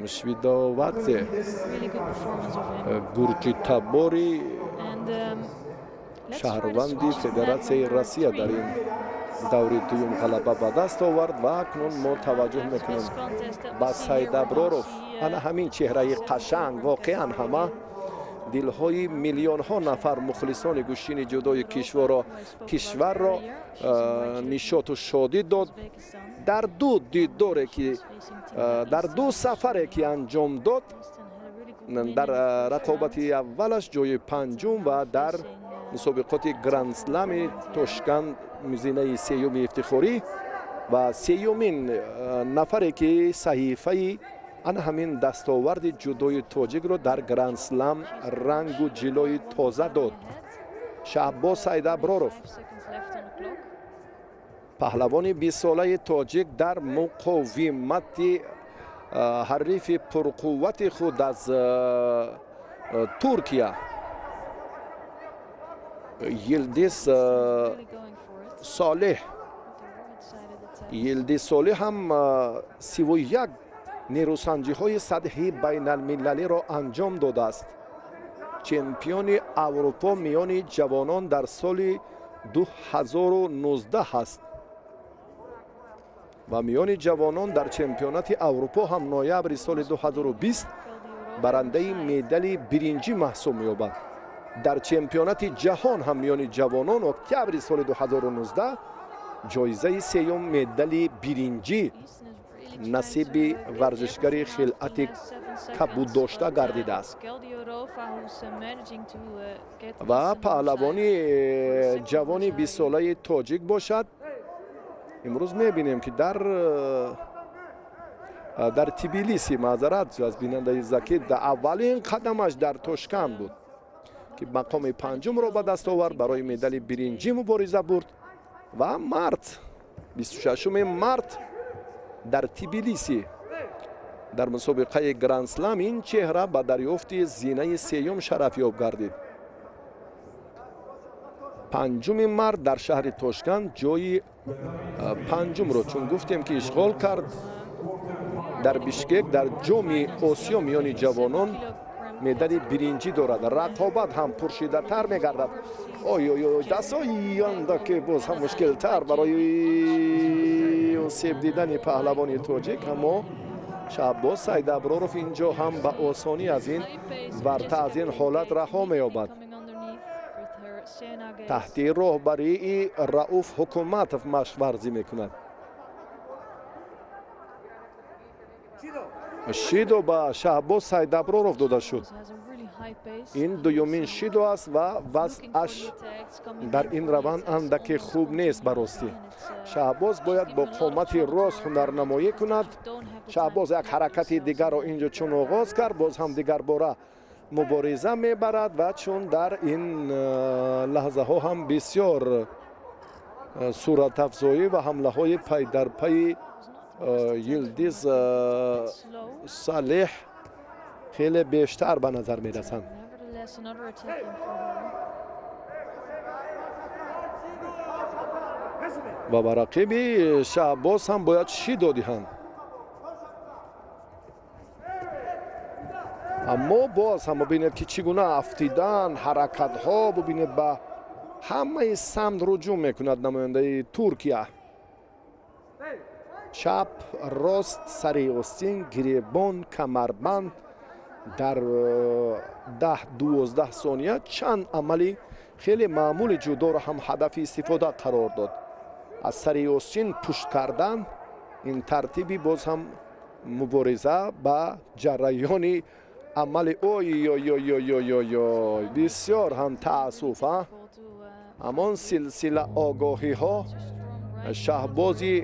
Мшвидовадзе, гурҷитабори шаҳрванди Федератсияи Россия, дар ин даври дуюм ғалаба ба даст овард. Ва акнун мо таваҷҷӯҳ мекунем ба Сайдаброров. Ана ҳамин чеҳраи қашанг воқеан ҳама дилҳои миллионҳо нафар мухлисони гӯштини ҷудои кишварро нишоту шодӣ дод. Дар ду дидоре ки, дар ду сафаре ки анҷом дод, дар рақобати аввалаш ҷои панҷум ва дар мусобиқоти Грандслами Тошканд зинаи сеюми ифтихорӣ ва сеюмин нафаре ки саҳифаи ана ҳамин дастоварди ҷудои тоҷикро дар Грандслам рангу ҷилои тоза дод. Шаҳбоз Сайдаброров, паҳлавони бистсолаи тоҷик, дар муқовимати ҳарифи пурқуввати худ аз Туркия Йилдиз Солеҳ. Йилдиз Солеҳ ҳам 31 нерӯсанҷиҳои сатҳи байналмилалиро анҷом додааст. Чемпиони Аврупо миёни ҷавонон дар соли 2019 аст ва миёни ҷавонон дар чемпионати Аврупо ҳам ноябри соли 2020 барандаи медали биринҷӣ маҳсуб меёбад. Дар чемпионати ҷаҳон ҳам миёни ҷавонон октябри соли 2019 ҷоизаи сеюм, медали биринҷӣ насиби варзишгари хилъати кабуддошта гардидааст. Ва паҳлавони ҷавони бистсолаи тоҷик бошад, имрӯз мебинем, ки дар Тбилиси, маъзарат аз бинандаи закӣ, аввалин қадамаш дар Тошканд буд, ки мақоми панҷумро ба даст овард, барои медали биринҷӣ мубориза бурд ва март, 26 март дар Тбилиси дар мусобиқаи Грандслам ин чеҳра ба дарёфти зинаи сеюм шарафёб гардид. 5 март дар шаҳри Тошканд ҷои панҷумро, чун гуфтем, ки ишғол кард. Дар Бишкек дар Ҷоми Осиё миёни ҷавонон медали биринҷӣ дорад. Рақобат ҳам пуршиддаттар мегардад. Ой, ой, ой, дастҳои андаке боз ҳам мушкилтар барои осеб дидани паҳлавони тоҷик, аммо Шаҳбоз Сайдаброров инҷо ҳам ба осонӣ аз ин варта, аз ин ҳолат раҳо меёбад. Таҳти роҳбарии Рауф Ҳукуматов машқварзӣ мекунад. Шидо ба Шаҳбоз Сайдаброров дода шуд. Ин дуюмин шидо аст ва вазъаш дар ин раванд андаке хуб нест. Ба ростӣ, Шаҳбоз бояд бо қомати рост ҳунарнамоӣ кунад. Шаҳбоз як ҳаракати дигарро инҷо чун оғоз кард, боз ҳам дигарбора мубориза мебарад ва чун дар ин лаҳзаҳо ҳам бисёр суратафзоӣ ва ҳамлаҳои пайдарпайи Йилдиз Салеҳ хеле бештар ба назар мерасанд. Ва ба рақиби Шаҳбоз ҳам бояд шидо диҳанд, аммо боз ҳам бубинед, ки чӣ гуна афтидан, ҳаракатҳо, бубинед, ба ҳамаи самт руҷӯъ мекунад намояндаи Туркия. Чап, рост, сари остин, гиребон, камарбанд. Дар 10-12 сония чанд амали хеле маъмули ҷудоро ҳам ҳадафи истифода қарор дод. Аз сари остин пушт кардан, ин тартиби боз ҳам мубориза ба ҷараёни амали. Ой, ой, ой, ой, ой, ой, ой, бисёр ҳам таассуф, а ҳамон силсила огоҳиҳо Шаҳбози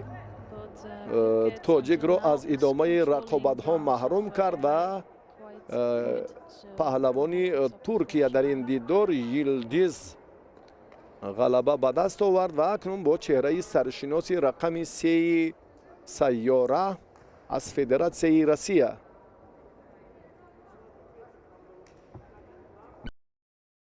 тоҷикро аз идомаи рақобатҳо маҳрум кард ва паҳлавони Туркия дар ин дидор Йилдиз ғалаба ба даст овард ва акнун бо чеҳраи саршиноси рақами сеи сайёра аз Федератсияи Россия.